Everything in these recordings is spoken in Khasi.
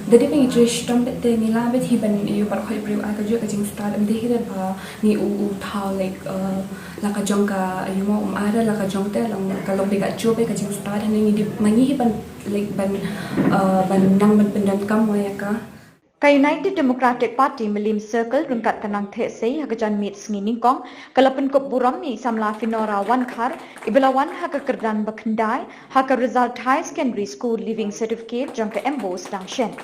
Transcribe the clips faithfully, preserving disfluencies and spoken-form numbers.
Da dei ba ngi trei shitom beit te ngi lah beit hi ban ïoh ban khot briew ai ka jong ka jingstad, ym dei hi ba ngi u u thaw like, uh, la ka jong ka ïoh ma um ai la ka jong te long ka long dei ka jong ka jingstad, hynrei ngi dei ma ngi hi ban like ban, uh, ban nang ban pyndonkam ïa ka. Ka United Democratic Party Mylliem Circle ryngkat ka Nang Theh Sei ha ka janmiet sngi nyngkong ka la pynkup burom ïa i samla Finora Wankhar iba la wan ha ka kyrdan ba khyndai ha ka result High Secondary School Leaving Certificate jong ka M B O sdang shen.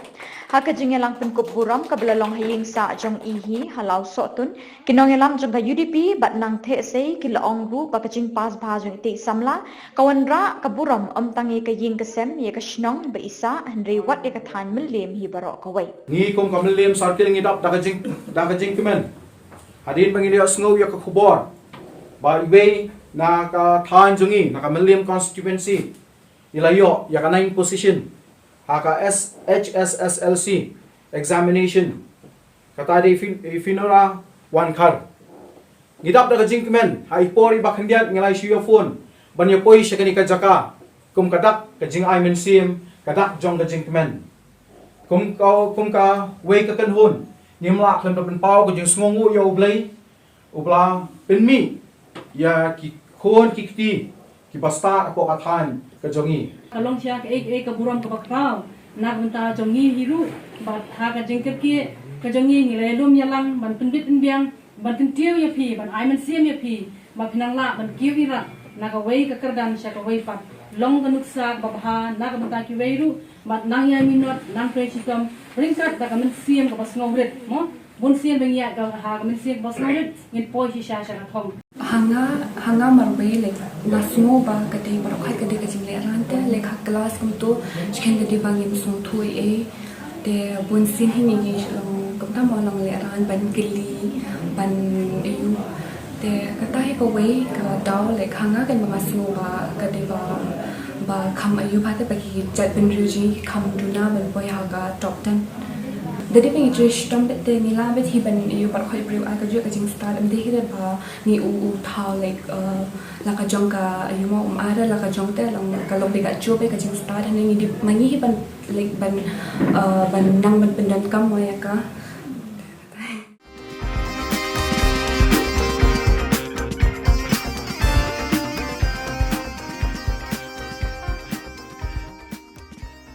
Ha ka jingïalang pynkup burom kaba la long ha ïing sah jong i hi ha Lawsohtun, ki nongïalam jong ka U D P bad Nang Theh Sei ki la ong ruh ba ka jingpass bha jong itei i samla ka wanrah ka burom ym tang ïa ka ïing ka sem ïa ka shnong ba i sah hynrei wat ïa ka thaiñ Mylliem hi baroh kawei. Ngi kum ka Mylliem Circle ngi dap da ka jing, da ka jingkmen. Hadien ba ngi ïohsngew ïa ka khubor ba iwei na ka thaiñ jong ngi na ka Mylliem constituency i la ïoh ïa ka ninth position ha ka S H S S L C examination. Kata dei Fin, Finora Wankhar. Ngi dap da ka jingkmen, ha i por iba khyndiat ngi la shu ïa phone ban ïa poi sha kane ka jaka kum ka dak ka jingai mynsiem, ka dak jong ka jingkmen. Kum ka, kum kawei ka kynhun, ngim lah khlem da pynpaw ka jingsngewnguh ïa U Blei uba la pynmih ïa ki khun ki kti kiba stad hapoh ka thaiñ ka jong ngi. Ka long sha kaei kaei ka burom kaba khraw na ka bynta jong ngi hi ruh, bad ha ka jingkyrkieh ka jong ngi ngi la ïalum ïalang ban pynbit pynbiang, ban kyntiew ïa phi, ban ai mynsiem ïa phi ba phin nang lah ban kiew ïarap na kawei ka kyrdan sha kawei pat. Long ka nuksa kaba bha na ka bynta kiwei ruh, bad nang ïa minot, nang trei shitom ryngkat da ka mynsiem kaba sngewrit mo. Bun sien ba ngi ïa ka ha ka mynsiem kaba sngewrit ngin poi shisha sha ka thong. Ha nga, ha nga marwei like nga sngew ba ka dei baroh ka dei ka jinglehrain te like ha klas kumto, shikhen ka dei ba ngim sngewthuh ei ei. Te bun sien hi ngi ngi long kumta mo long lehrain ban kylli ban ïoh. Te kata hi kawei ka daw like ha nga kan ba nga sngew ba ka dei ba, ba kham ïoh ba te ba ki jait bynriew jong ngi ki kham duna ban poi ha ka top ten. Da dei ba ngi trei shitom beit te ngi lah beit hi ban ïoh ban khot briew ai ka jong ka jingstad, ym dei hi ba ngi u u thaw like, uh, la ka jong ka ïoh ma um ai la ka jong te long ka long dei ka jong ka jingstad, hynrei ngi dei ma ngi hi ban like ban, uh, ban nang ban pyndonkam ïa ka.